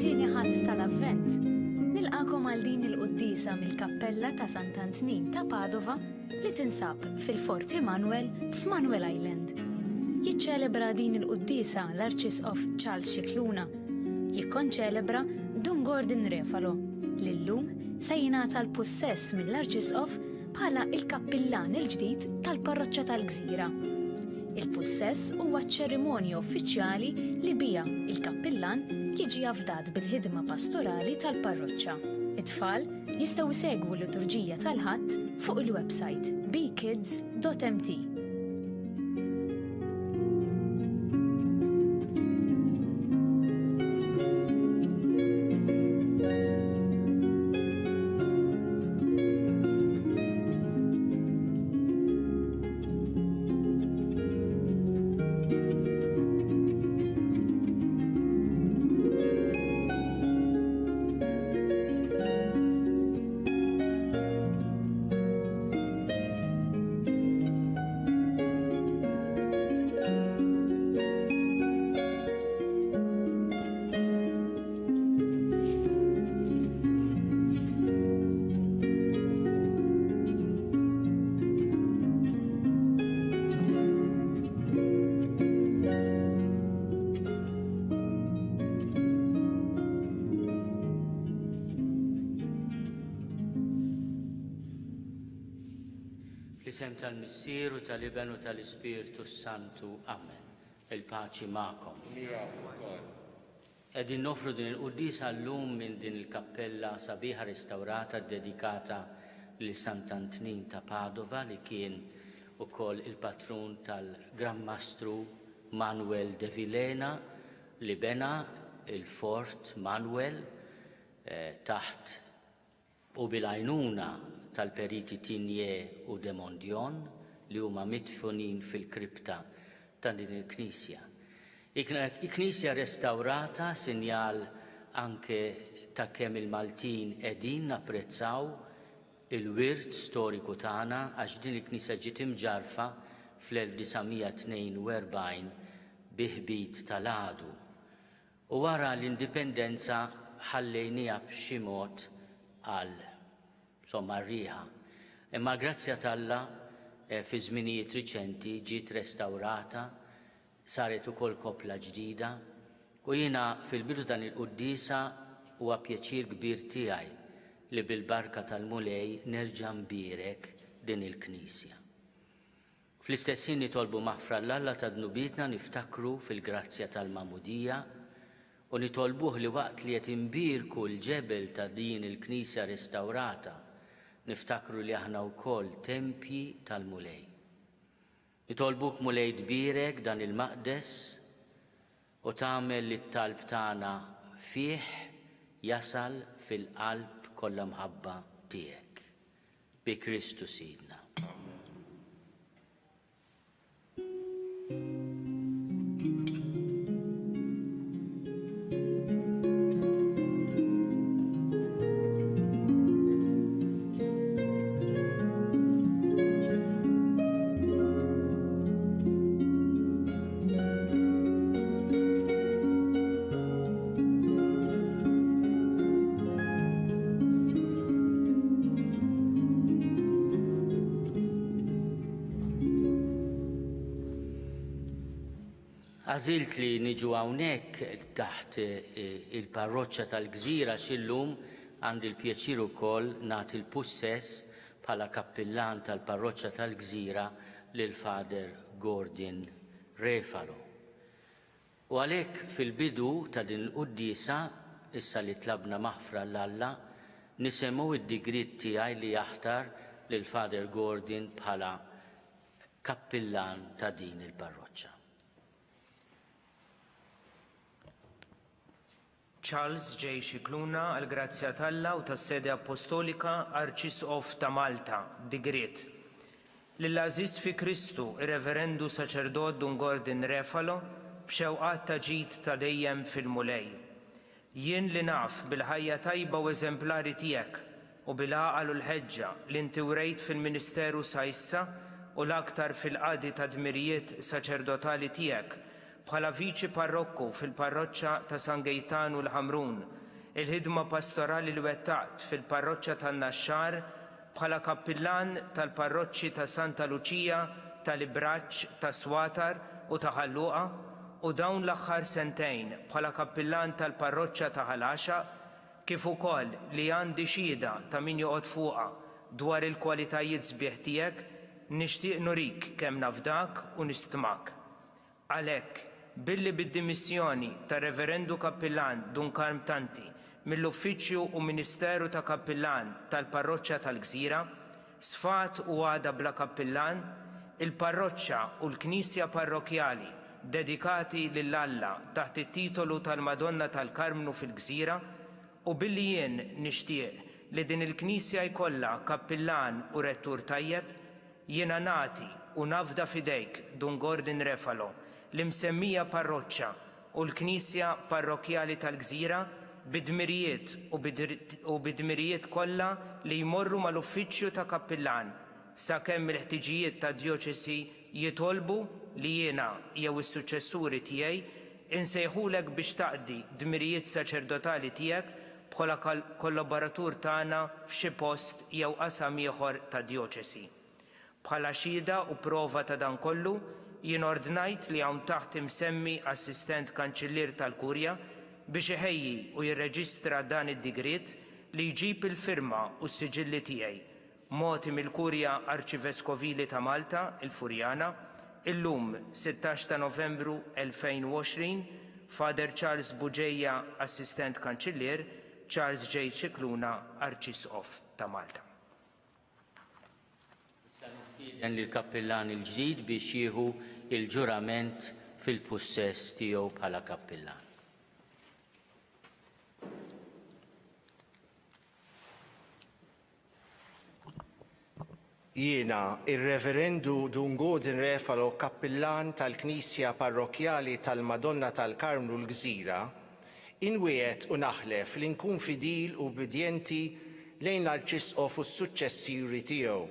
it-tieni Ħadd tal-Avvent. Nilqagħkom għal din il-quddiesa mill-Kappella ta' Sant'Antnin ta' Padova li tinsab fil-Fort Immanuel f'Manuel Island. Jiċċelebra din il-quddiesa l-Arċisqof Charles Scicluna. Jikkonċelebra Dun Gordon Refalo li llum se jingħata l-pussess mill-Arċisqof bħala il-kappillan il-ġdid tal-parroċċa tal-Gżira. Il-pussess huwa ċ-ċerimonja uffiċjali li biha il-kappillan jiġi afdat bil-ħidma pastorali tal-parroċċa. It-tfal jistgħu jsegwu l-liturġija tal-Ħadd fuq il-websajt bekids.mt. Fl-isem tal-Missier u tal-Iben u tal-Ispirtu s-Santu. Amen. Il-paċi magħkom. Miegħek ukoll. Qegħdin noffru din il-quddiesa llum minn din il-kappella sabiħa restawrata ddedikata lil Sant'Antnin ta' Padova li kien ukoll il-patrun tal-Gran Mastru Manuel de Vilhena li bena l-Fort Manuel taħt u bil-għajnuna tal-periti Tigné u de Mondion li huma midfunin fil-kripta ta' din il-knisja. Hi knisja restawrata, sinjal anke ta' kemm il-Maltin qegħdin napprezzaw il-wirt storiku tagħna għax din il-knisja ġiet imġarrfa fl-1942 bi ħbit tal-għadu. U wara l-Indipendenza ħallejniha b'xi mod għal, insomma, għar-riħa. Imma għall-grazzja t'Alla fi żminijiet riċenti ġiet restawrata, saret ukoll koppla ġdida u jiena fil-bidu ta' dan il-quddiesa huwa pjaċir kbir tiegħi li bil-barka tal-Mulej nerġa' nbierek din il-knisja. Fl-istess ħin nitolbu maħfra 'l Alla ta' dnubietna niftakru fil-grazzja tal-Magħmudija u nitolbuh li waqt li qed inbierku l-ġebel ta' din il-knisja restawrata niftakru li aħna wkoll tempji tal-Mulej. Nitolbuk Mulej tbierek dan il-maqdes u tagħmel li t-talb tagħna fih jasal fil-qalb kollha mħabba tiegħek. Bi Kristu Sidna. Għażilt li niġu hawnhekk taħt il-parroċċa tal-Gżira għax illum għandi l-pjaċir ukoll nagħti l-pussess bħala kappillan tal-parroċċa tal-Gżira lil Father Gordon Refalo. U għalhekk fil-bidu ta' din il-quddiesa, issa li tlabna maħfra 'l Alla, nisemgħu d-digriet tiegħi li jaħtar lil Father Gordon bħala kappillan ta' din il-parroċċa. Charles J. Scicluna, għall-grazzja t'Alla u tas-Sede Appostolika, Arċisqof ta' Malta, Digriet. Lill-għażiż fi Kristu, ir-Reverendu Saċerdot Dun Gordon Refalo, b'xewqat ta' ġid ta' dejjem fil-Mulej. Jien li naf bil-ħajja tajba u eżemplari tiegħek u bil-għaqal u l-ħeġġa li inti wrejt fil-ministeru sa issa u l-aktar fil-qadi tad-dmirijiet saċerdotali tiegħek. bħala Viċi Parrokku fil-Parroċċa ta' San Gejtanu l-Ħamrun, il-ħidma pastorali li wettaqt fil-Parroċċa tan-Naxxar bħala Kappillan tal-Parroċċi ta' Santa Luċija, tal-Ibraġġ, tas-Swatar u ta' Ħal Luqa u dawn l-aħħar sentejn bħala Kappillan tal-Parroċċa ta' Ħal Għaxaq, kif ukoll li għandi xhieda ta' min joqgħod fuqha dwar il-kwalitajiet sbieħ tiegħek, nixtieq nurik kemm nafdak u nistmak. Għalhekk, billi bid-dimissjoni tar-Reverendu Kappillan Dun Karm Tanti mill-uffiċċju u ministeru ta' Kappillan tal-Parroċċa tal-Gżira, sfat u għadha bla kappillan, il-parroċċa u l-knisja parrokkjali dedikati lil Alla taħt it-titolu tal-Madonna tal-Karmnu fil-Gżira, u billi jien nixtieq li din il-knisja jkollha kappillan u rettur tajjeb, jiena nagħti u nafda f'idejk, Dun Gordon Refalo, l-imsemmija parroċċa u l-knisja parrokkjali tal-Gżira bid-dmirijiet u bid-dmirijiet kollha li jmorru mal-uffiċċju ta' kappillan sakemm il-ħtiġijiet tad-djoċesi jitolbu li jiena jew is-suċċessuri tiegħi insejħulek biex taqdi dmirijiet saċerdotali tiegħek bħala kollaboratur tagħna f'xi post jew qasam ieħor tad-djoċesi. Bħala xhieda u prova ta' dan kollu, jien ordnajt li hawn taħt imsemmi Assistent Kanċillier tal-Kurja biex iħejji u jirreġistra dan id-digriet li jġib il-firma u s-siġilli tiegħi, mogħti mill-Kurja Arċiveskovili ta' Malta, il-Furjana, illum, 16 ta' Novembru 2020, Father Charles Bugeja, Assistent Kanċillier, Charles J. Scicluna, Arċisqof ta' Malta. Issa nistieden lill-kappillan il-ġdid biex jieħu l-ġurament fil-pussess tiegħu bħala kappillan. Jiena, ir-Reverendu Dun Gordon Refalo, Kappillan tal-Knisja Parrokkjali tal-Madonna tal-Karmnu l-Gżira, inwiegħed u naħlef li nkun fidil u ubbidjenti lejn l-Arċisqof u s-suċċessuri tiegħu,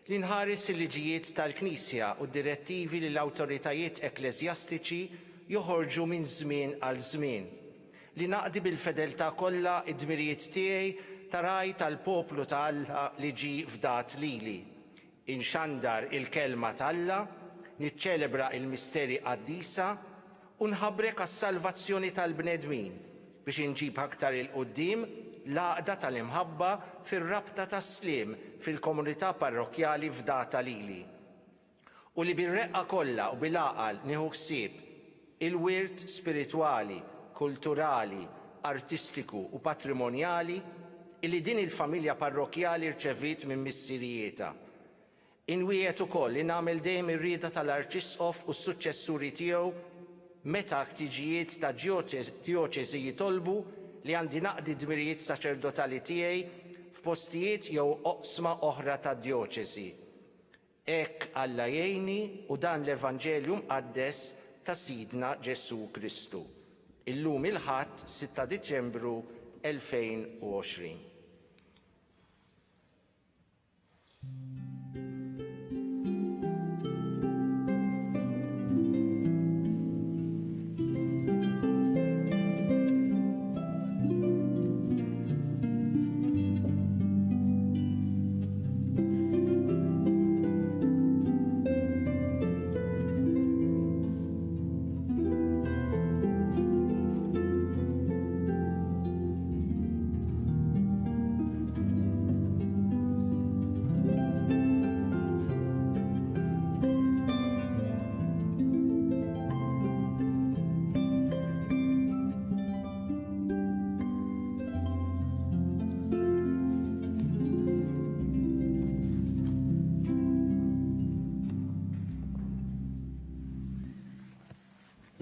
li nħares il-liġijiet tal-Knisja u d-direttivi li l-awtoritajiet ekkleżjastiċi joħorġu minn żmien għal żmien, li naqdi bil-fedeltà kollha d-dmirijiet tiegħi ta' ragħaj tal-poplu ta' Alla li ġie fdat lili, inxandar il-Kelma t'Alla, niċċelebra l-misteri qaddisa, u nħabrek għas-salvazzjoni tal-bnedmin, biex inġib aktar 'il quddiem l-għaqda tal-imħabba fir-rabta tas-sliem fil-komunità parrokkjali fdata lili. U li bir-reqqa kollha u bil-għaqal nieħu ħsieb il-wirt spiritwali, kulturali, artistiku u patrimonjali illi din il-familja parrokkjali rċeviet minn missirijietha. Inwiegħed ukoll li nagħmel dejjem ir-rieda tal-Arċisqof u s-suċċessuri tiegħu meta l-ħtiġijiet ta' djoċesi jitolbu li għandi naqdi d-dmirijiet saċerdotali tiegħi f'postijiet jew oqsma oħra tad-djoċesi. Hekk Alla jgħinni u dan l-Evanġelju mqaddes ta' Sidna Ġesù Kristu. Illum il-Ħadd 6 ta' Diċembru 2020.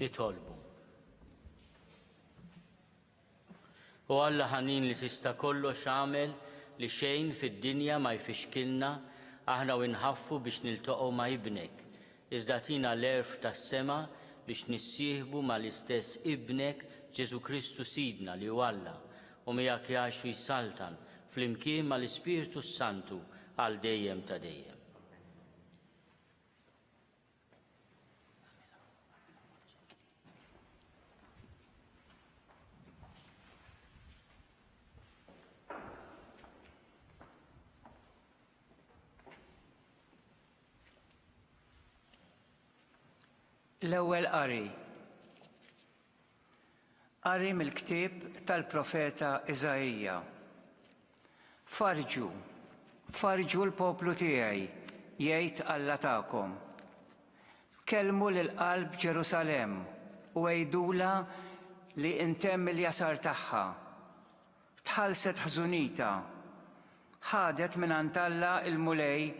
Nitolbu. O Alla ħanin li tista' kollox agħmel li xejn fid-dinja ma jfixkilna aħna u nħaffu biex niltaqgħu ma' Ibnek, iżda agħtina l-għerf tas-sema biex nissieħbu mal-istess Ibnek Ġesù Kristu Sidna li hu Alla u miegħek jgħix u jsaltan flimkien mal-Ispirtu s-Santu għal dejjem ta' dejjem. L-Ewwel Qari. Qari mill-ktieb tal-profeta Iżaija. Farrġu, farrġu l-poplu tiegħi, jgħid Alla tagħkom. Kellmu lil qalb Ġerusalemm u għidulha li ntemm il-jasar tagħha. Tħallset ħżunitha. Ħadet mingħand Alla l-Mulej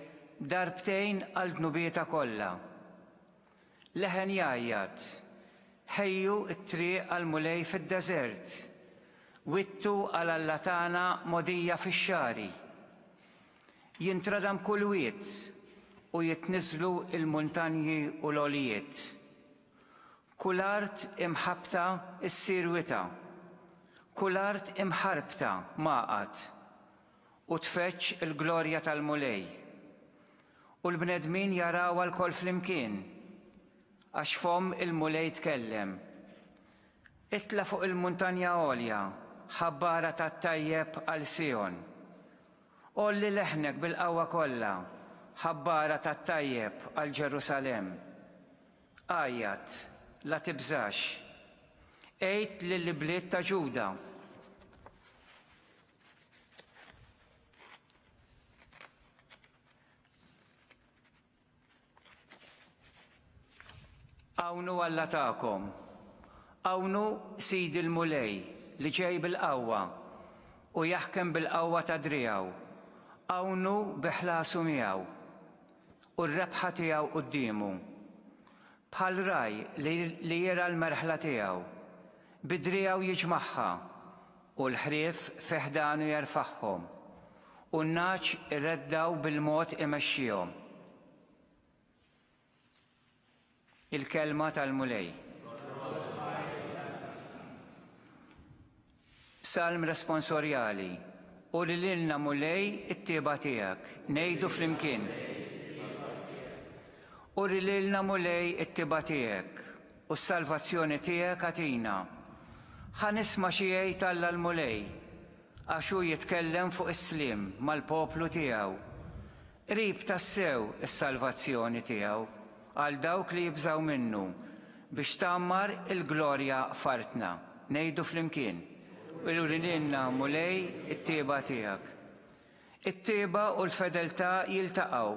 darbtejn għal dnubietha kollha. Leħen jgħajjat, Ħejju t-triq għall-Mulej fid-deżert, wittu għal Alla tagħna mogħdija fix-xagħri. Jintradam kull wied, u jitniżżlu l-muntanji u l-għoljiet. Kull art imħabbta ssir wita, kull art imħarbta mgħaqad, u tfeġġ il-glorja tal-Mulej. U l-bnedmin jarawha lkoll flimkien, għax fomm il-Mulej tkellem. Itla' fuq il-muntanja għolja, ħabbara tat-tajjeb għal Sijon. Għolli leħnek bil-qawwa kollha, ħabbara tat-tajjeb għal Ġerusalemm. Għajjat, la tibżax. Għid lill-ibliet ta' Ġuda. Hawn hu Alla tagħkom. Hawn hu Sidi l-Mulej li ġej bil-qawwa u jaħkem bil-qawwa ta' driegħu. Hawn hu bi ħlasu miegħu. U r-rebħa tiegħu quddiemu. Bħal ragħaj li li jirgħa l-merħla tiegħu. Bi driegħu jiġmagħha, u l-ħrief fi ħdanu jerfagħhom, u n-nagħaġ ireddgħu bil-mod imexxihom. Il-Kelma tal-Mulej. Salm responsorjali, Uri lilna Mulej it-tieba tiegħek. Ngħidu flimkien. Uri lilna Mulej it-tieba tiegħek, u s-salvazzjoni tiegħek agħtina. Ħa nisma' xi jgħid Alla l-Mulej, għax hu jitkellem fuq is-sliem mal-poplu tiegħu. Qrib tassew is-salvazzjoni tiegħu għal dawk li jibżgħu minnu, biex tgħammar il-glorja f'artna. Ngħidu flimkien, Uri lilna, Mulej, it-tjieba tiegħek. It-tjieba u l-fedeltà jiltaqgħu,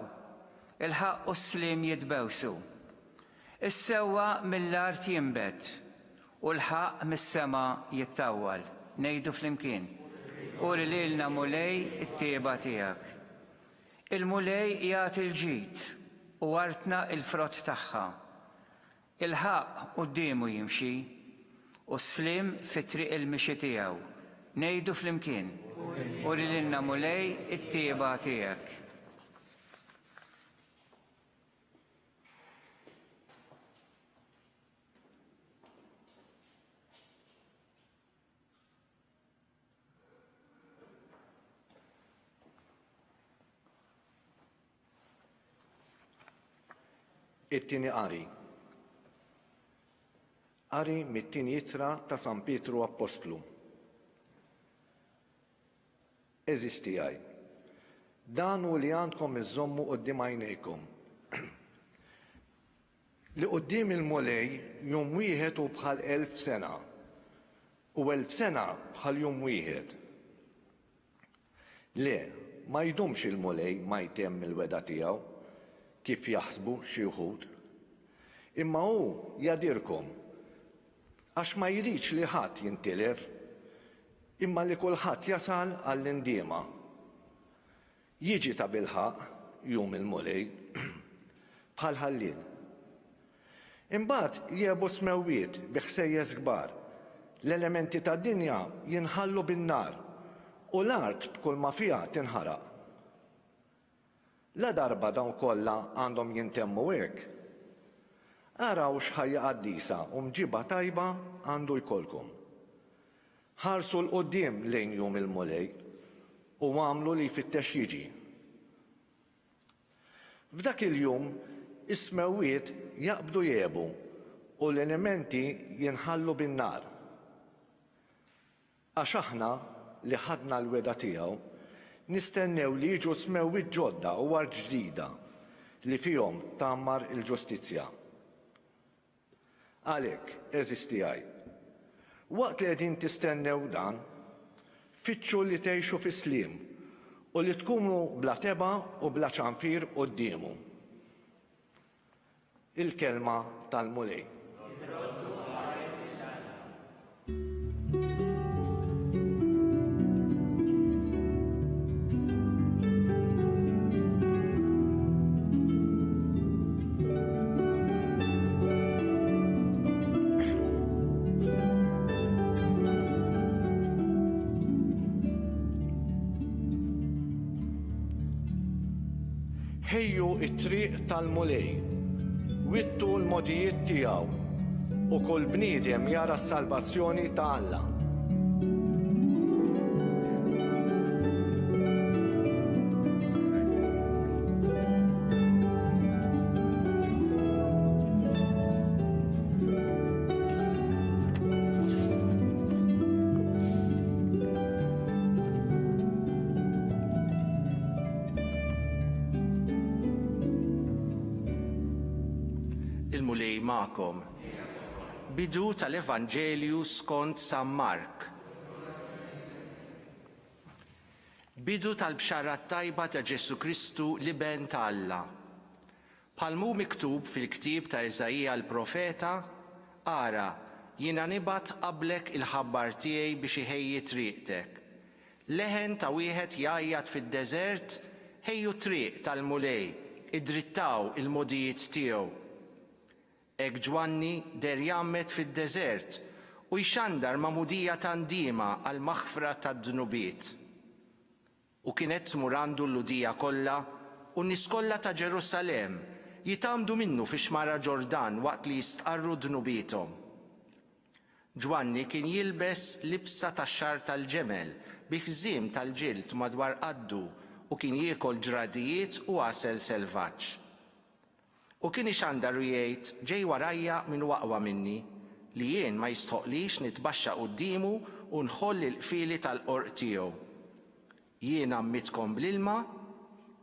il-ħaqq u s-sliem jitbewsu. Is-sewwa mill-art jinbet, u l-ħaqq mis-sema jittawwal. Ngħidu flimkien, Uri lilna, Mulej, it-tjieba tiegħek. Il-Mulej jagħti l-ġid, u artna l-frott tagħha. Il-ħaqq quddiemu jimxi, u s-sliem fi triq il-mixi tiegħu. Ngħidu flimkien, Uri lilna, Mulej, it-tjieba tiegħek. It-tieni qari. Qari mit-tieni ittra ta' San Pietru Appostlu. Għeżież tiegħi, dan hu li għandkom iżżommu quddiem għajnejkom. Li quddiem il-Mulej jum wieħed hu bħal 1000 sena, u 1000 sena bħal jum wieħed. Le, ma jdumx il-Mulej ma jtemm il-wegħda tiegħu, kif jaħsbu xi wħud. Imma hu jagħdirkom, għax ma jridx li ħadd jintilef, imma li kulħadd jasal għall-indiema. Jiġi tabilħaqq jum il-Mulej, bħal ħalliel. Imbagħad jegħbu s-smewwiet bi ħsejjes kbar, l-elementi tad-dinja jinħallu bin-nar, u l-art b'kulma fiha tinħaraq. Ladarba dawn kollha għandhom jintemmu hekk, araw x'ħajja qaddisa u mġiba tajba għandu jkollkom. Ħarsu 'l quddiem lejn jum il-Mulej u agħmlu li jfittex jiġi. F'dak il-jum is-smewwiet jaqbdu jegħbu u l-elementi jinħallu bin-nar. Għax aħna, li ħadna l-wegħda tiegħu, nistennew li jiġu smewwiet ġodda u art ġdida li fihom tgħammar il-ġustizzja. Għalhekk, għeżież tiegħi, waqt li qegħdin tistennew dan, fittxu li tgħixu fis-sliem u li tkunu bla tebgħa u bla ċanfir quddiemu. Il-Kelma tal-Mulej. Ħejju t-triq tal-Mulej, wittu l-mogħdijiet tiegħu, u kull bniedem jara s-salvazzjoni ta' Alla. Il-Mulej magħkom. Bidu tal-Evanġelju skont San Mark. Bidu tal-Bxara t-Tajba ta' Ġesù Kristu l-Iben ta' Alla. Bħal m'hu miktub fil-ktieb ta' Iżaija l-profeta, Ara, jiena nibgħat qablek il-ħabbar tiegħi biex iħejji triqtek. Leħen ta' wieħed jgħajjat fid-deżert, Ħejju t-triq tal-Mulej, iddrittaw il-mogħdijiet tiegħu. Hekk Ġwanni deher jgħammed fid-deżert u jxandar magħmudija ta' ndiema għall-maħfra tad-dnubiet. U kienet tmur għandu l-Lhudija kollha u n-nies kollha ta' Ġerusalemm, jitgħammdu minnu fix-xmara Ġordan waqt li jistqarru dnubiethom. Ġwanni kien jilbes libsa tax-xagħar tal-ġemel bi ħżiem tal-ġild madwar qaddu u kien jiekol ġradijiet u għasel selvaġġ. U kien ixandar u jgħid, Ġej warajja min hu aqwa minni, li jien ma jistħoqqlix nitbaxxa quddiemu u nħoll il-qfieli tal-qorq tiegħu. Jien għammidtkom bl-ilma,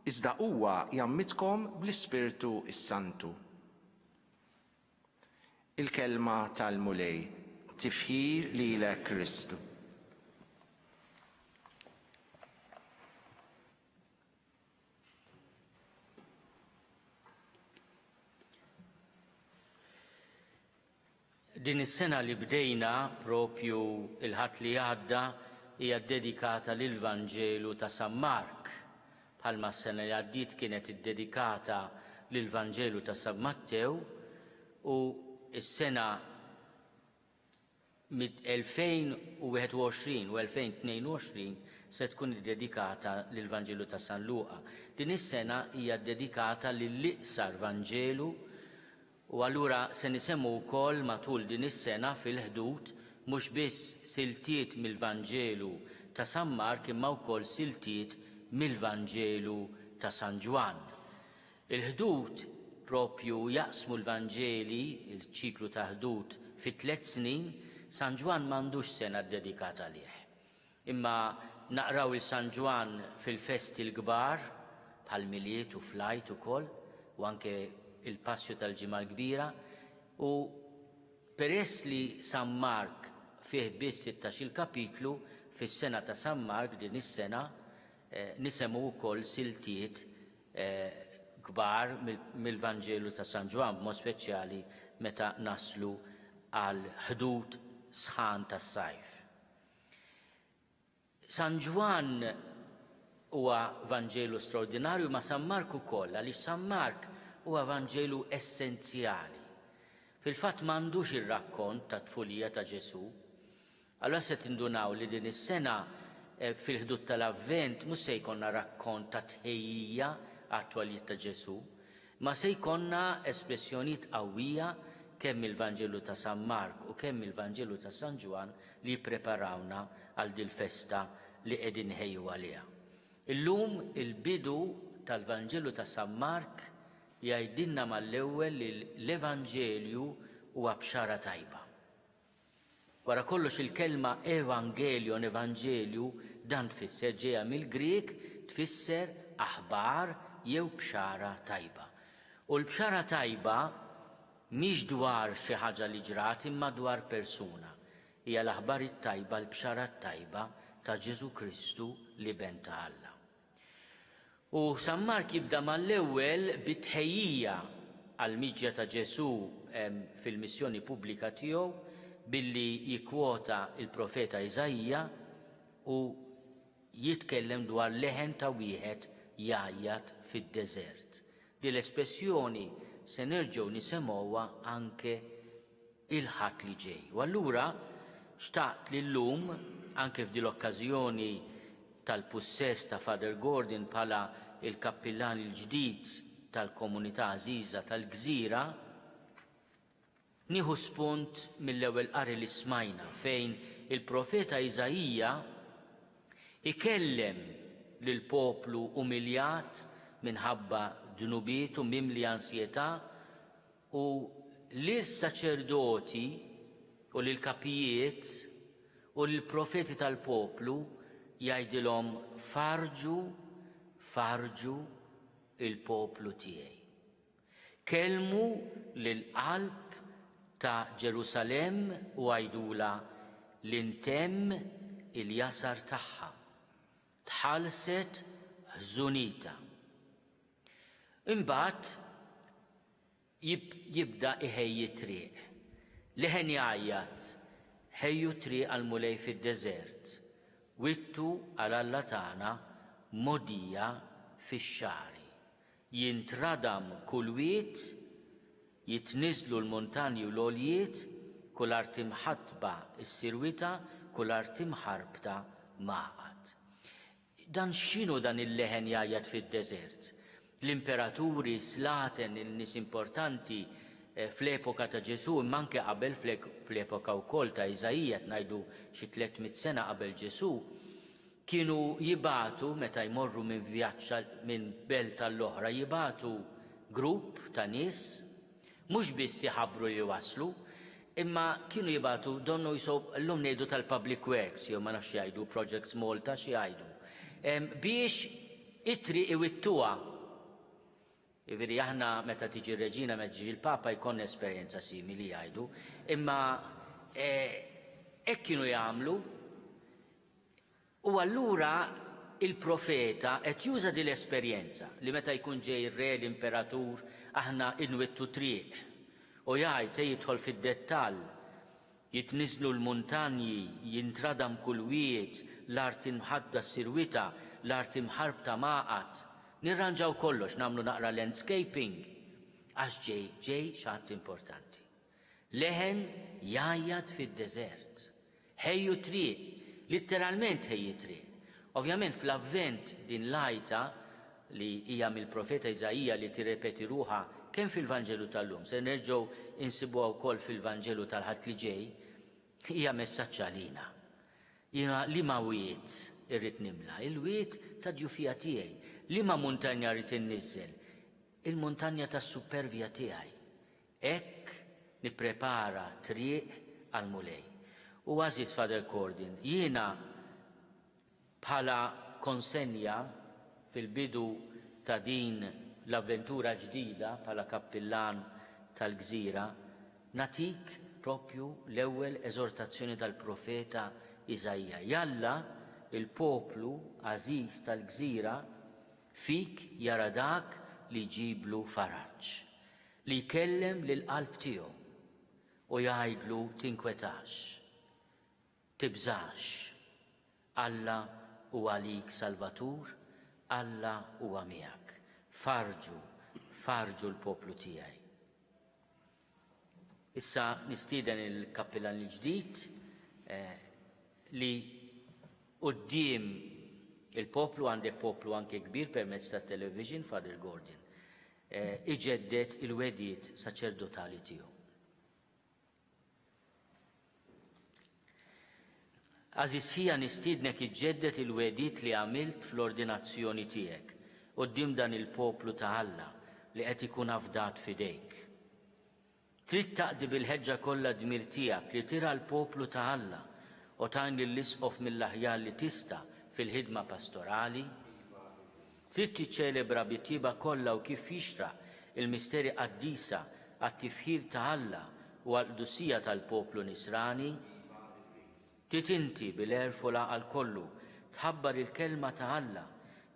iżda huwa jgħammidkom bl-Ispirtu s-Santu. Il-Kelma tal-Mulej. Tifħir lilek Kristu. Din is-sena li bdejna propju il-Ħadd li għadda hija ddedikata lill-Vanġelu ta' San Mark, bħalma s-sena li għaddiet kienet iddedikata lill-Vanġelu ta' San Mattew u s-sena Mid-2021 u 2022 se tkun iddedikata lill-Vanġelu ta' San Luqa. Din is-sena hija ddedikata lill-iqsar Vanġelu u allura se nisemgħu wkoll matul din is-sena fil-Ħdud mhux biss siltiet mill-Vanġelu ta' San Mark imma wkoll siltiet mill-Vanġelu ta' San Ġwann. Il-Ħdud proprju jaqsmu l-Vanġeli, il-ċiklu ta' Ħdud, fi tlett snin, San Ġwann m'għandux sena ddedikata għalih. Imma naqraw 'il San Ġwann fil-festi l-kbar, bħall-Milied u fl-Għid ukoll, u anke il-Passju tal-Ġimgħa l-Kbira, u peress li San Mark fih biss sittax-il kapitlu, fis-sena ta' San Mark din is-sena nisemgħu wkoll siltiet kbar mill-Vanġelu ta' San Ġwann, b'mod speċjali meta naslu għal ħdud sħan tas-sajf. San Ġwann huwa Vanġelu straordinarju ma' San Mark ukoll għaliex San Mark huwa Vanġelu essenzjali. Fil-fatt m'għandux ir-rakkont tat-tfulija ta' Ġesù, Allura se tindunaw li din is-sena fil-Ħdud tal-Avvent mhux se jkollna rakkont ta' tħejjija għat-twelid ta' Ġesù, imma se jkollna espressjonijiet qawwija kemm mill-Vanġelu ta' San Mark u kemm mill-Vanġelu ta' San Ġwann li jippreparawna għal dil-festa li qegħdin nħejju għaliha. Illum il-bidu tal-Vanġelu ta' San Mark jgħidilna mal-ewwel li l-Evanġelju huwa bxara tajba. Wara kollox il-kelma evangelion, evanġelju, dan tfisser, ġejja mill-Grieg, tfisser aħbar jew bxara tajba. U l-bxara tajba. mhix dwar xi ħaġa li ġrat imma dwar persuna. Hija l-aħbar it-tajba, l-bxara t-tajba ta' Ġesù Kristu l-Iben ta' Alla. U San Mark jibda mal-ewwel bit-tħejjija għall-miġja ta' Ġesù fil-missjoni pubblika tiegħu billi jikkwota l-profeta Iżaija u jitkellem dwar leħen ta' wieħed jgħajjat fid-deżert. Din l-espressjoni se nerġgħu nisemgħuha anke il-Ħadd li ġej. U allura xtaqt li llum, anke f'din l-okkażjoni tal-pussess ta' Father Gordon bħala l-kappillan il-ġdid tal-komunità għażiża tal-Gżira, nieħu spunt mill-ewwel qari li smajna fejn il-profeta Iżaija ikellem lill-poplu umiljat minħabba dnubietu mimli ansjetà U lis-saċerdoti u lill-kapijiet u lill-profeti tal-poplu jgħidilhom, Farrġu, farrġu l-poplu tiegħi. Kellmu lill-qalb ta' Ġerusalemm u għidulha li ntemm il-jasar tagħha, tħallset ħżunitha. Imbagħad jibda iħejji t-triq. Leħen jgħajjat, Ħejju t-triq għall-Mulej fid-deżert, wittu għal Alla tagħna mogħdija fix-xagħri. Jintradam kull wied, jitniżżlu l-muntanji u l-għoljiet, kull art imħattba ssir wita, kull art imħarbta mgħaqad. Dan x'inhu dan il-leħen jgħajjat fid-deżert? L-imperaturi, s-slaten, in-nies importanti fl-epoka ta' Ġesù imma anke qabel fl-epoka wkoll ta' Iżaija, qed ngħidu xi 300 sena qabel Ġesù, kienu jibagħtu meta jmorru minn vjaġġ minn belt għall-oħra jibagħtu grupp ta' nies Mhux biss iħabbru li waslu, imma kienu jibagħtu donnu jisob llum ngħidu tal-Public Works jew ma nafx x'jgħidu, Projects Malta x'jgħidu, biex it-triq iwittuha. Jiġifieri aħna meta tiġi r-Reġina, meta tiġi l-Papa jkollna esperjenza simili jgħidu, imma hekk kienu jagħmlu. U allura il-profeta qed juża din l-esperjenza li meta jkun ġej ir-re, l-imperatur, aħna inwittu triq. U jgħid, e jidħol fid-dettall, jitniżżlu l-muntanji, jintradam kull wied, l-art imħadda ssir wita, l-art imħarbta mgħaqad. Nirranġaw kollox, nagħmlu naqra landscaping, għax ġej, ġej xi ħadd importanti. Leħen jgħajjat fid-deżert. Ħejju t-triq, litteralment ħejji t-triq. Ovvjament fl-Avvent din l-għajta li hija mill-profeta Iżaija li tirrepeti ruħha kemm fil-Vanġelu tal-lum, se nerġgħu insibuha wkoll fil-Vanġelu tal-Ħadd li ġej, hija messaġġ għalina. Jiena liema wied irrid nimla? Il-wied tad-djufija tiegħi. Liema muntanja rrid inniżżel? Il-muntanja tas-suppervja tiegħi. Hekk nipprepara triq għall-Mulej. U għażiż Father Cordin, jiena bħala konsenja fil-bidu ta' din l-avventura ġdida bħala kappillan tal-gżira, nagħtik propju l-ewwel eżortazzjoni tal-profeta Iżaija. Jalla l-poplu għażiż tal-gżira fik jara dak li jġiblu faraġ. Li jkellem lill-qalb tiegħu u jgħidlu tinkwetax, tibżax, Alla huwa għalik Salvatur, Alla huwa miegħek. Farrġu, farrġu l-poplu tiegħi. Issa nistieden il-kappillan il-ġdid li quddiem il-poplu, għandek poplu anke kbir permezz tat-television, Father Gordon, iġedded il-wegħdiet saċerdotali tiegħu. Għażiż ħija nistiednek iġġedded il-wegħdiet li għamilt fl-ordinazzjoni tiegħek quddiem dan il-poplu ta' Alla li qed ikun afdat f'idejk. Trid taqdi bil-ħeġġa kollha d-dmir tiegħek li tirgħa l-poplu ta' Alla u tgħin lill-Isqof mill-aħjar li tista' fil-ħidma pastorali? Trid tiċċelebra bit-tjieba kollha u kif jixraq il-misteri qaddisa. għat-tifħir ta' Alla u għall-qdusija tal-poplu Nisrani? Trid inti, bil-għerf u l-għaqal kollu, tħabbar il-Kelma ta' Alla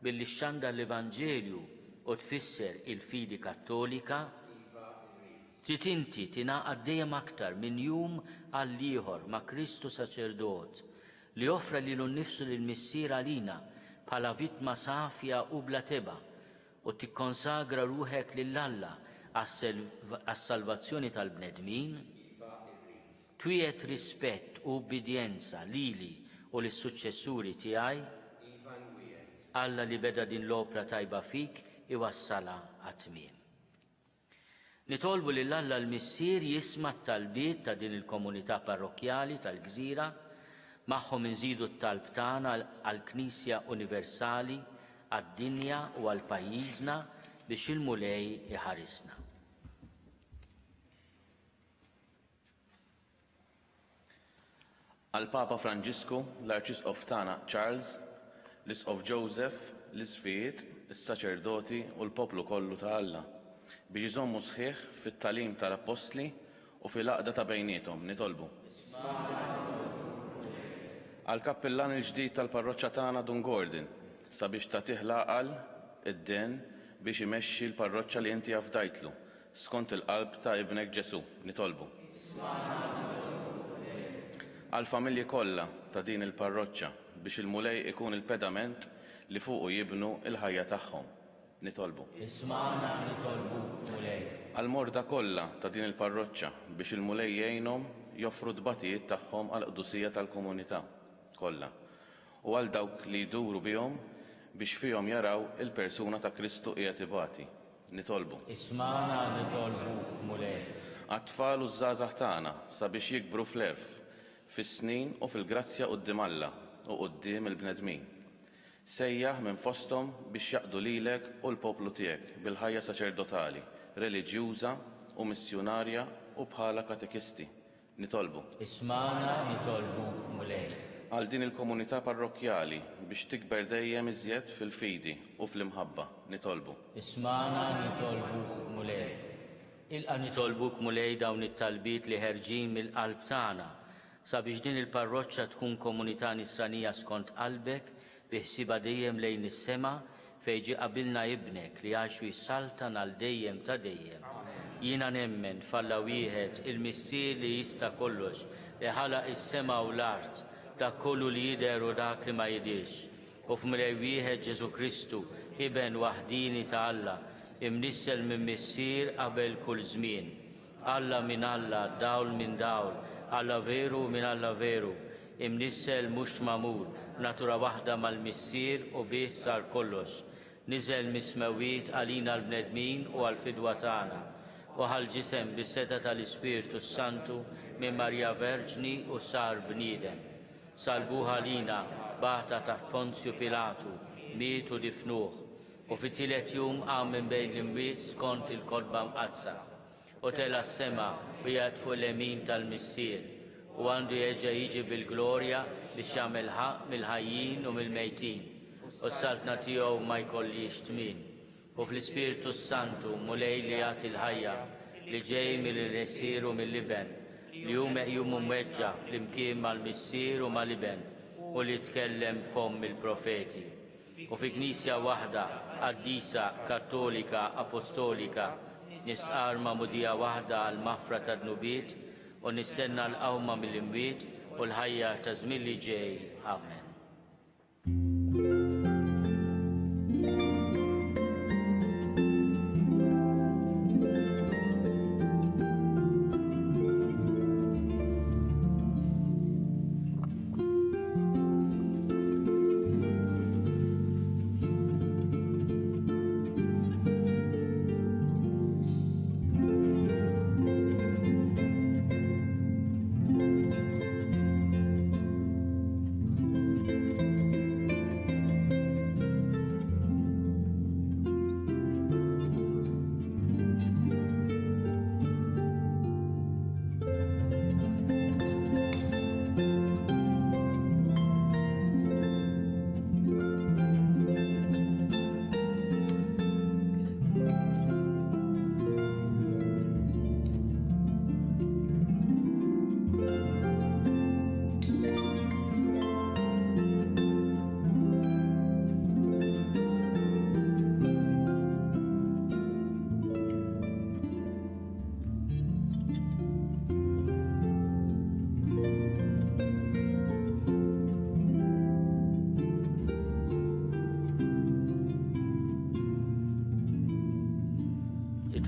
billi xxandar l-Evanġelju u tfisser il-fidi Kattolika? Trid inti tingħaqad dejjem aktar minn jum għall-ieħor ma' Kristu Saċerdot, li offra lilu nnifsu lill-Missier għalina bħala vittma safja u bla tebgħa, u tikkonsagra ruħek lil Alla għas-salvazzjoni tal-bnedmin? Twiegħed rispett u ubbidjenza lili u lis-suċċessuri tiegħi? Alla li beda din l-opra tajba fik iwassalha għat-tmiem. Nitolbu lil Alla l-Missier jisma' t-talbiet ta' din il-komunità parrokkjali tal-gżira, magħhom inżidu t-talb tagħna għall-Knisja universali, għad-dinja u għal pajjiżna biex il-Mulej iħarisna. Għall-Papa Franġisku, l-Arċisqof tagħna Charles, l-Isqof Joseph, l-Isqfijiet, is-saċerdoti u l-poplu kollu ta' Alla, biex iżommu sħiħ fit-tagħlim tal-Appostli u fil-għaqda ta' bejniethom, nitolbu. Għall-Kappillan il-ġdid tal-parroċċa tagħna Dun Gordon, sabiex tagħtih l-għaqal, id-dehen, biex imexxi l-parroċċa li inti afdajtlu, Skont il-qalb ta' Ibnek Ġesù, nitolbu. Għall-familji kollha ta' din il-parroċċa biex il-Mulej ikun il-pedament li fuqu jibnu l-ħajja tagħhom, nitolbu. Ismagħna nitolbuk, Mulej. Għall-morda kollha ta' din il-parroċċa biex il-Mulej jgħinhom joffru t-tbatijiet tagħhom għall-qdusija tal-komunità kollha u għal dawk li jduru bihom biex fihom jaraw il-persuna ta' Kristu qiegħed ibati. Nitolbu. Ismagħna nitolbuk, Mulej. Għat-tfal u ż-żgħażagħ tagħna sabiex jikbru fl-għerf, fis-snin u fil-grazzja quddiem Alla u quddiem il-bnedmin. Sejjaħ minn fosthom biex jaqdu lilek u l-poplu tiegħek bil-ħajja saċerdotali, reliġjuża u missjunarja u bħala katekisti. Nitolbu. Ismagħna nitolbuk, Mulej. Għal din il-komunità parrokkjali biex tikber dejjem iżjed fil-fidi u fl-imħabba. Nitolbu. Ismagħna nitolbuk, Mulej. Ilqa' nitolbuk, Mulej, dawn it-talbiet li ħerġin mill-qalb tagħna, sabiex din il-parroċċa tkun komunità nisranija skont qalbek, bi ħsiebha dejjem lejn is-sema, fejn ġie qabilna Ibnek li għax u jsaltan għal dejjem ta' dejjem. Jiena nemmen f'Alla wieħed, il-Missier li jista' kollox, li ħalaq is-sema u l-art, dak kollu li jidher u dak li ma jidhirx, u f'Mulej wieħed Ġesù Kristu, Iben waħdieni ta' Alla, imnissel minn Missier qabel kull żmien. Alla minn Alla, dawl minn dawl, Alla veru minn Alla veru, imnissel mhux magħmul, b'natura waħda mal-Missier u bih sar kollox. Niżel mis-smewwiet għalina l-bnedmin u għall-fidwa tagħna, u ħa l-ġisem bis-setgħa tal-Ispirtu s-Santu minn Marija Verġni u sar bniedem. Salbuh għalina, bata taħt Ponzju Pilatu, miet u difnuh, U fit-tielet jum qam minn bejn l-imwiet skont il-Kotba Mqaddsa, u tela' s-sema u qiegħed fuq il-lemin tal-Missier, u għandu jerġa' jiġi bil-glorja biex jagħmel ħaqq mill-ħajjin u mill-mejtin, u s-saltna tiegħu ma jkollhiex tmien. U fl-Ispirtu s-Santu, Mulej li jagħti l-ħajja, li ġej mill-Missier u mill-Iben, li hu meqjum u mweġġa' flimkien mal-Missier u mal-Iben, u li tkellem b'fomm il-profeti. U fi Knisja waħda, qaddisa, kattolika, apostolika, nistqarr magħmudija waħda għall-maħfra tad-dnubiet u nistenna l-qawma mill-imwiet u l-ħajja taż-żmien li ġej. Amen.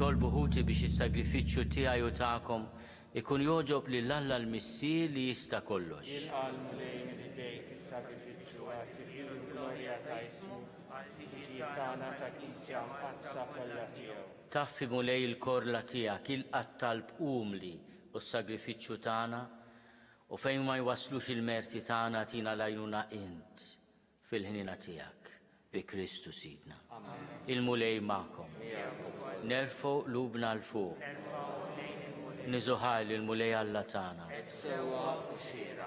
Itolbu ħuti biex is-sagrifiċċju tiegħi u tagħkom ikun jogħġob lil Alla l-Missier li jista' kollox. Jilqa' l-Mulej minn idejk is-sagrifiċċju għat-tifħir u l-glorja ta' ismu, għall-ġid tagħna ta' Knisja Mqaddsa kollha tiegħu. Taffi Mulej il-korla tiegħek, ilqa' t-talb umli u s-sagrifiċċju tagħna, u fejn ma jwasslux il-merti tagħna agħtina l-għajnuna int. Fil-ħniena tiegħek, bi Kristu Sidna. Il-Mulej magħkom. Nerfgħu qlubna 'l fuq. Niżu ħajr lill-Mulej Alla tagħna.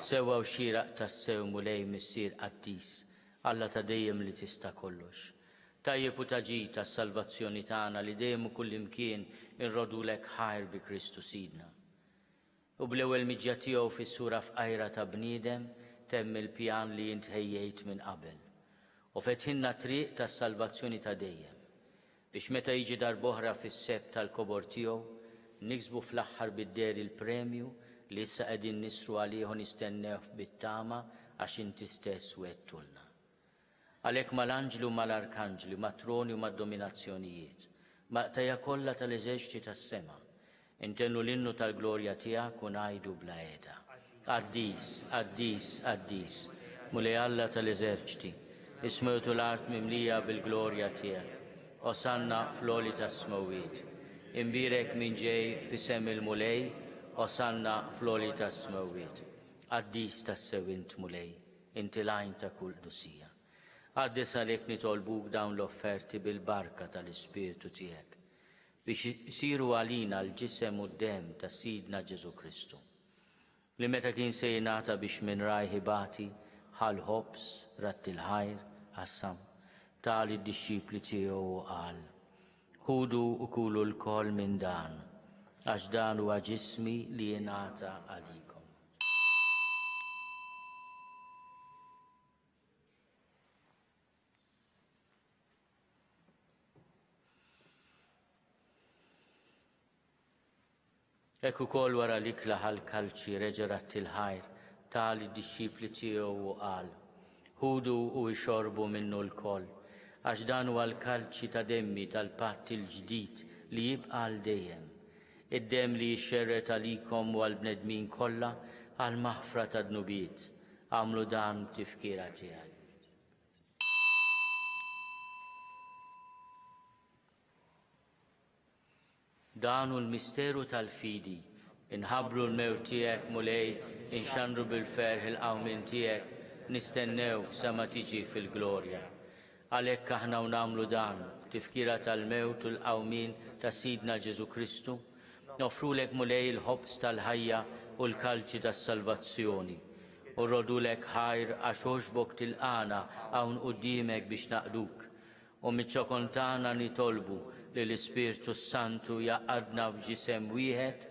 Sewwa u xieraq tassew, Mulej Missier qaddis, Alla ta' dejjem li tista' kollox. Tajjeb u ta' ġid għas-salvazzjoni tagħna li dejjem u kullimkien inroddulek ħajr bi Kristu Sidna. U bl-ewwel miġja tiegħu fis-sura fqajra ta' bniedem temm il-pjan li int ħejjejt minn qabel, u fetħilna t-triq tas-salvazzjoni ta' dejjem, biex meta jiġi darb'oħra fis-sebħ tal-kobor tiegħu, niksbu fl-aħħar bid-dehri l-premju li issa qegħdin nisru għalih u nistennewh bit-tama għax inti stess wegħdtulna. Għalhekk mal-anġli u mal-arkanġli, mat-troni u mad-dominazzjonijiet, mal-qtajja' kollha tal-eżerċti tas-sema, intennu l-innu tal-glorja tiegħek u ngħidu bla heda, Qaddis, qaddis, qaddis, Mulej Alla tal-eżerċti, is-smewt u l-art mimlija bil-glorja tiegħek. Osanna fl-għoli tas-smewwiet. Imbierek min ġej f'isem il-Mulej, Osanna fl-għoli tas-smewwiet. Qaddis tassew int, Mulej, Inti l-għajn ta' kull qdusija. Qaddis għalhekk nitolbuk dawn l-offerti bil-barka tal-Ispirtu tiegħek, biex isiru għalina l-ġisem u d-demm ta' Sidna Ġesù Kristu, li meta kien se jingħata biex minn rajh ibati, ħa l-ħobż, radd il-ħajr, qasam, ta lid-dixxipli tiegħu u qal, Ħudu u kulu lkoll minn dan, għax dan huwa ġismi li jingħata għalikom. Hekk ukoll wara l-ikla ħa l-kalċi reġa' radd il-ħajr, ta lid-dixxipli tiegħu u qal, Ħudu u ixorbu minnu lkoll, għax dan huwa l-kalċi ta' demmi tal-patt il-ġdid li jibqa' għal dejjem. Id-demm li jixxerred għalikom u għall-bnedmin kollha għall-maħfra tad-dnubiet. Agħmlu dan b'tifkira tiegħi. Dan hu l-misteru tal-fidi. Inħabbru l-mewt tiegħek, Mulej, inxandru bil-ferħ il-qawmien tiegħek, nistennewk sa ma tiġi fil-glorja. Għalhekk aħna u nagħmlu dan, b'tifkira tal-mewt u l-qawmien ta' Sidna Ġesù Kristu, noffrulek Mulej il-ħobż tal-ħajja u l-kalċi tas-salvazzjoni, u rrodulek ħajr għax għoġbok tilqagħna hawn quddiemek biex naqduk, U miċ-ċokon tagħna nitolbu li l-Ispirtu s-Santu jgħaqqadna f'ġisem wieħed,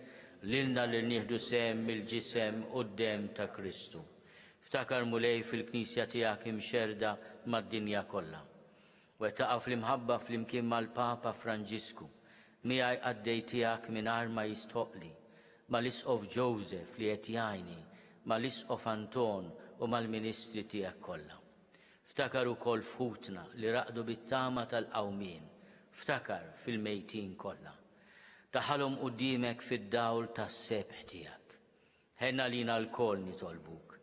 lilna li nieħdu sehem mill-ġisem u d-demm ta' Kristu. Ftakar, Mulej, fil-Knisja tiegħek imxerrda mad-dinja kollha. Wettaqha fl-imħabba flimkien mal-Papa Franġisku, miegħi qaddej tiegħek mingħajr ma jistħoqqli, mal-Isqof Joseph li qed jgħinni, mal-Isqof Anton u mal-ministri tiegħek kollha. Ftakar ukoll f'ħutna li raqdu bit-tama tal-qawmien, ftakar fil-mejtin kollha. Daħħalhom quddiemek fid-dawl tas-sebħ tiegħek. Ħenn għalina lkoll nitolbuk.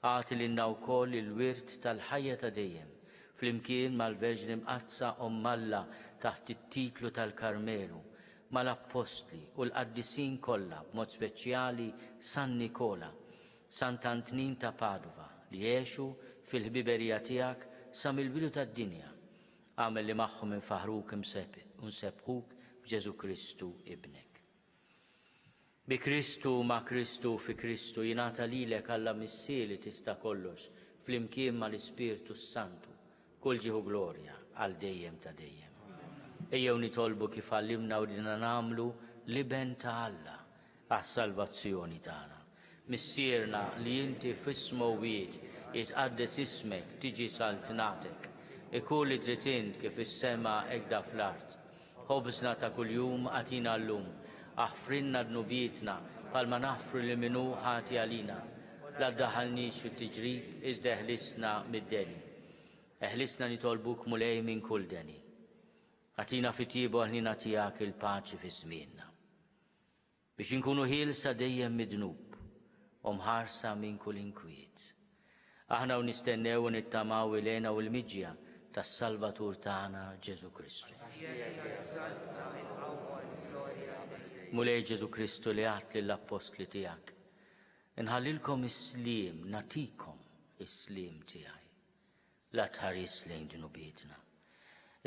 Agħti lilna wkoll il-wirt tal-ħajja ta' dejjem, flimkien mal-Verġni Mqaddsa Omm Alla taħt it-titlu tal-Karmelu, mal-Appostli u l-qaddisin kollha b'mod speċjali San Nikola, Sant'Antnin ta' Padova, li għexu fil-ħbiberija tiegħek sa mill-bidu tad-dinja. Agħmel li magħhom infaħħruk u nsebbħuk b'Ġesù Kristu Ibnek. Bi Kristu, ma' Kristu u fi Kristu jingħata lilek Alla Missier li tista' kollox, flimkien mal-Ispirtu s-Santu, kull ġieħ u glorja għal dejjem ta' dejjem. Ejjew nitolbu kif għallimna u ridna nagħmlu l-Iben ta' Alla għas-salvazzjoni tagħna. Missierna li inti fis-smewwiet, jitqaddes ismek, tiġi saltnatek. Ikun li trid int kif fis-sema hekk da fl-art. Ħobżna ta' kuljum agħtina llum. Aħfrilna dnubietna, bħalma naħfru lil min hu ħati għalina. La ddaħħalniex fit-tiġrib, iżda eħlisna mid-deni. Eħlisna nitolbuk Mulej minn kull deni. Agħtina fit-tjieba u l-ħniena tiegħek il-paċi fi żmienna, biex inkunu ħielsa dejjem mid-dnub u mħarsa minn kull inkwiet. Aħna u nistennew u nittamaw il-hena u l-miġja tas-Salvatur tagħna Ġesù Kristu. Mulej Ġesù Kristu li għedt lill-appostli tiegħek, Inħallilkom is-sliem, nagħtikom is-sliem tiegħi. La tħaris lejn dnubietna,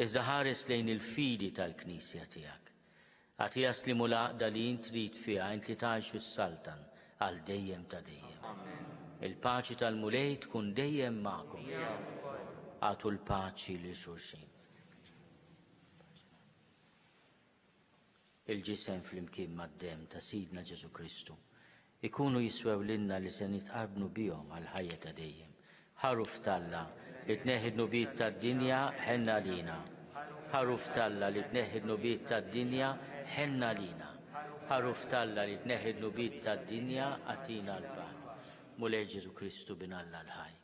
iżda ħares lejn il-fidi tal-Knisja tiegħek. Agħtiha s-sliem u l-għaqda li int trid fiha, int li tgħix u ssaltan għal dejjem ta' dejjem. Il-paċi tal-Mulej tkun dejjem magħkom. Agħtu l-paċi lil xulxin. Il-ġisem flimkien mad-demm ta' Sidna Ġesù Kristu jkunu jiswew lilna li se nitqarbnu bihom għall-ħajja ta' dejjem. Ħaruf t'Alla, li tneħħi d-dnubiet tad-dinja, ħenn għalina. Ħaruf t'Alla, li tneħħi d-dnubiet tad-dinja, ħenn għalina. Ħaruf t'Alla, li tneħħi d-dnubiet tad-dinja, agħtina l-paċi. Mulej Ġesù Kristu, Bin Alla l-ħaj.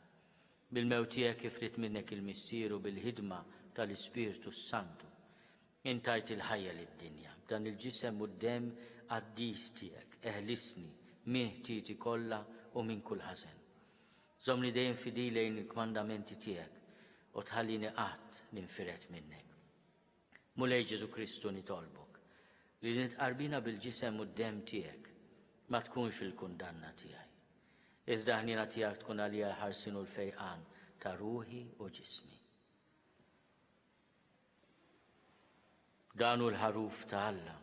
Bil-mewt tiegħek kif ried minnek il-Missier u bil-ħidma tal-Ispirtu s-Santu, Int tajt il-ħajja lid-dinja. B'dan il-ġisem u d-demm qaddis tiegħek, eħlisni minn ħtieti kollha u minn kull ħażen. Żommni dejjem fidil lejn il-kmandamenti tiegħek u tħallini qatt ninfired minnek. Mulej Ġesù Kristu nitolbok li din it-tqarbina bil-ġisem u d-demm tiegħek ma tkunx il-kundanna tiegħi. Iżda l-ħniena tiegħek tkun għalija l-ħarsien u l-fejqan ta' ruħi u ġismi. Dan hu l-Ħaruf ta' Alla.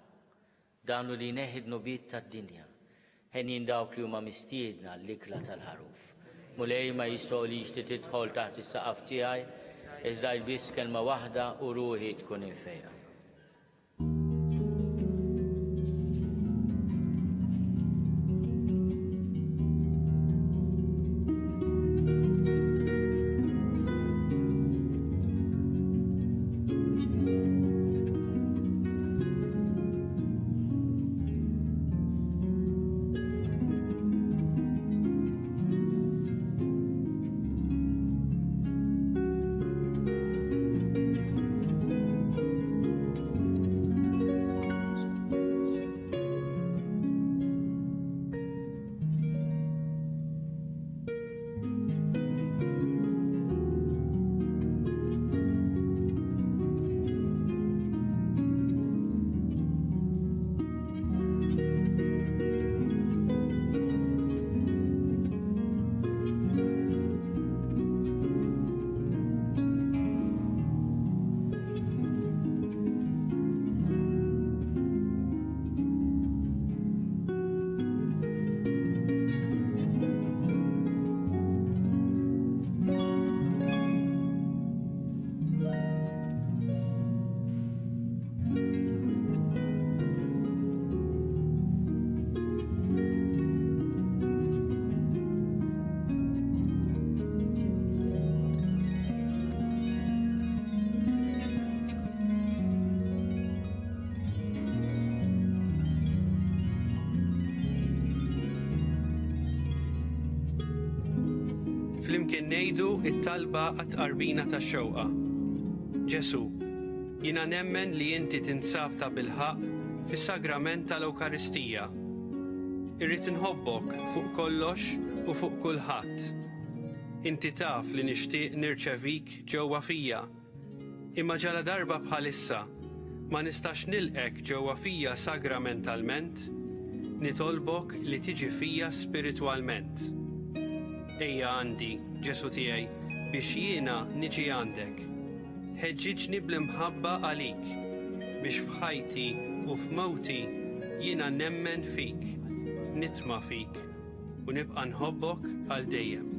Dan hu li jneħħi d-dnubiet tad-dinja. Henjin dawk li huma mistiedna għall-ikla tal-Ħaruf. Mulej, ma jistgħoqlix li tidħol taħt is-saqaf tiegħi, iżda għid biss kelma waħda u ruħi tkun imfejqa. Flimkien ngħidu t-talba għat-tqarbina tax-xewqa. Ġesù, jiena nemmen li inti tinsab tabilħaqq fis-sagrament tal-Ewkaristija. Irrid inħobbok fuq kollox u fuq kulħadd. Inti taf li nixtieq nirċevik ġewwa fija. Imma ġaladarba bħalissa ma nistax nilqgħek ġewwa fija sagramentalment, nitolbok li tiġi fija spiritwalment. Ejja għandi, Ġesù tiegħi, biex jiena niġi għandek. Ħeġġiġni bl-imħabba għalik, biex f'ħajti u f'mewti jiena nemmen fik, nitma' fik. U nibqa' nħobbok għal dejjem.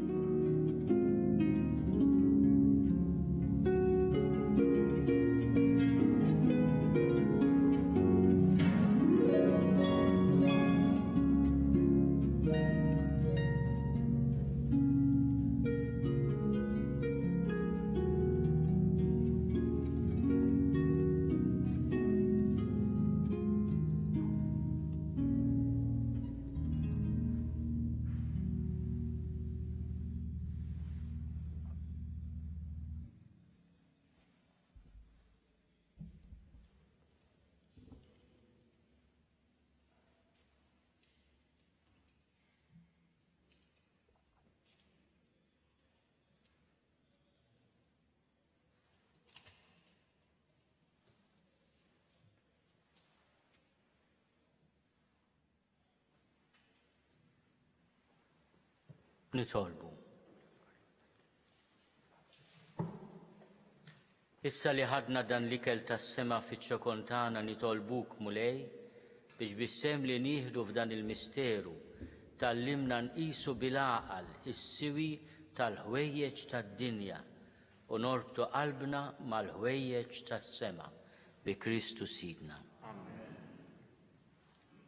Nitolbu. Issa li ħadna dan l-ikel tas-sema fiċ-ċokon tagħna nitolbuk, Mulej, biex bis-sehem li nieħdu f'dan il-misteru tgħallimna nqisu bil-għaqal is-siwi tal-ħwejjeġ tad-dinja u norbtu qalbna mal-ħwejjeġ tas-sema, bi Kristu Sidna.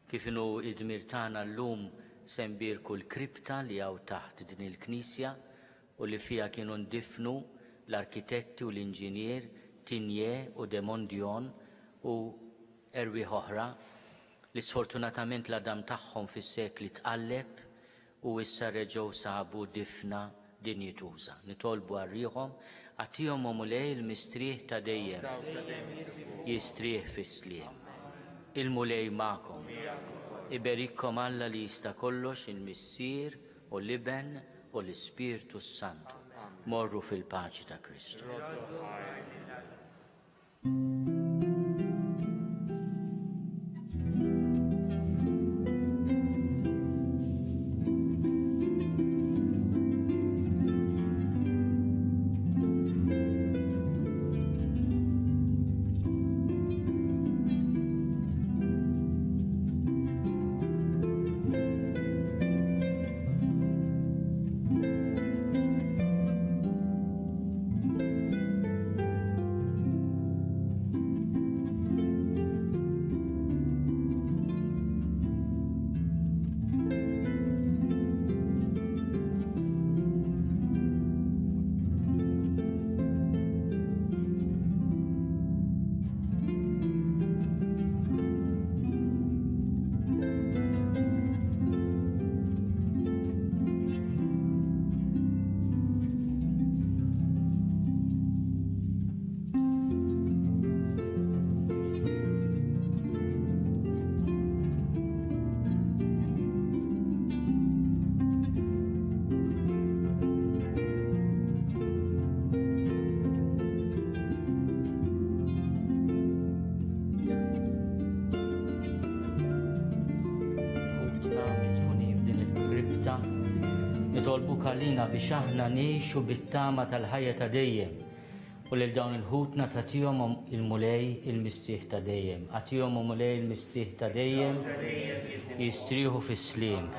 Kif inhu d-dmir tagħna llum se nbierku l-kripta li hawn taħt din il-knisja u li fiha kienu ndifnu l-arkitetti u l-inġinier Tigné u de Mondion u erwieħ oħra li sfortunatament l-għadam tagħhom fis-sekli tqalleb u issa reġgħu sabu difna dinjituża. Nitolbu għal riħhom, agħtihom o Mulej il-mistrieħ ta' dejjem. Jistrieħ fis-sliem. Il-Mulej magħkom. Iberikkom Alla li jista' kollox, il-Missier u l-Iben u l-Ispirtu s-Santu. Morru fil-paċi ta' Kristu. Ħutna midfunin f'din il-kripta, nitolbuk għalina biex aħna ngħixu bit-tama tal-ħajja ta' dejjem u lil dawn il-ħutna tagħtihom il-Mulej il-mistrieħ ta' dejjem. Agħtihom o Mulej il-mistrieħ ta' dejjem, jistrieħu fis-sliem.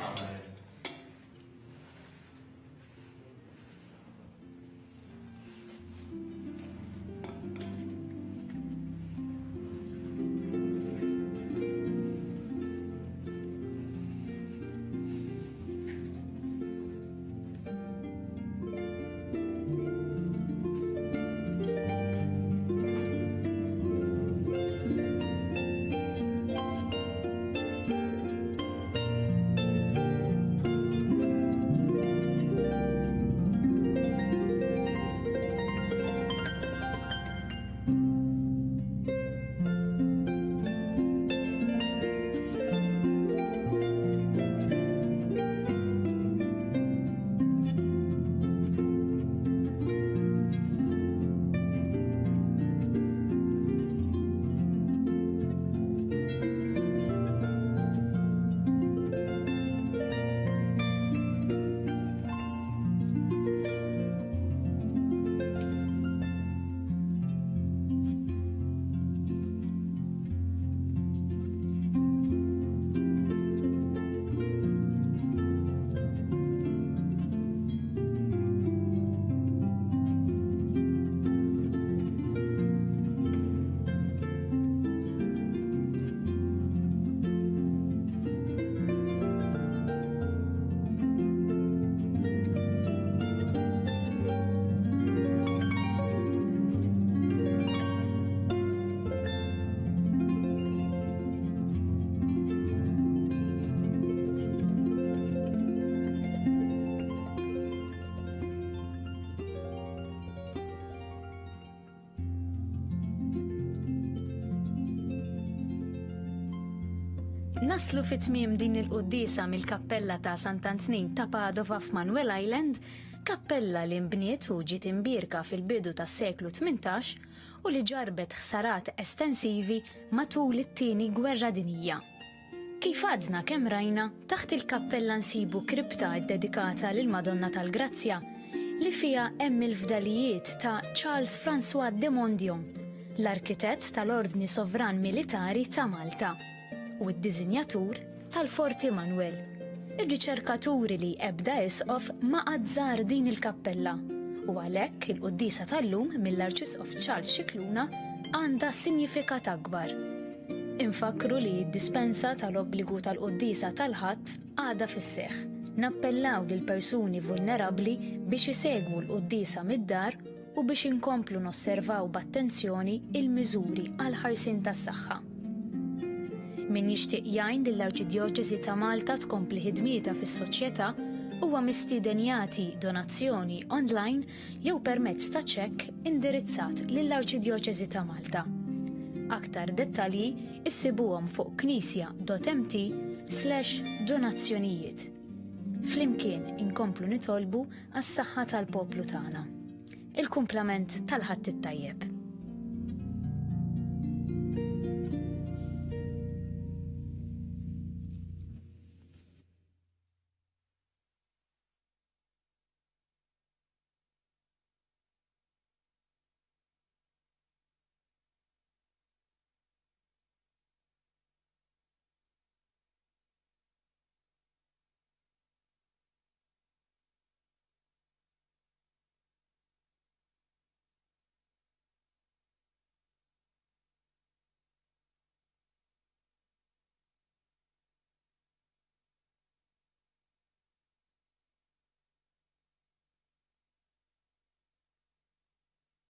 Naslu fi tmiem din il-quddiesa mill-kappella ta' Sant'Antnin ta' Padova f'Manuel Island, kappella li nbniet u ġiet imbierka fil-bidu tas-seklu 18 u li ġarrbet ħsarat estensivi matul it-Tieni Gwerra Dinjija. Kif għadna kemm rajna, taħt il-kappella nsibu kripta ddedikata lill-Madonna tal-Grazzja li fiha hemm il-fdalijiet ta' Charles François de Mondion, l-arkitett tal-Ordni Sovran Militari ta' Malta u d-diżinjatur tal-Forti Manuel. Ir-riċerka turi li ebda isqof ma qatt żar din il-kappella u għalhekk il-quddiesa tal-lum mill-Arċisqof Charles Scicluna għandha sinjifikat akbar. Infakkru li d-dispensa tal-obbligu tal-quddiesa tal-Ħadd għadha fis-seħħ. Nappellaw lill-persuni vulnerabbli biex isegwu l-quddiesa mid-dar u biex inkomplu nosservaw b'attenzjoni il-miżuri għall-ħarsien tas-saħħa. Min jixtieq jgħin lill-Arċidjoċesi ta' Malta tkompli ħidmietha fis-soċjetà huwa mistieden jagħti donazzjoni online jew permezz ta' ċekk indirizzat lill-Arċidjoċesi ta' Malta. Aktar dettalji issibuhom fuq knisja.mt slash donazzjonijiet. Flimkien inkomplu nitolbu għas-saħħa tal-poplu tagħna. Il-kumplament tal-Ħadd it-tajjeb.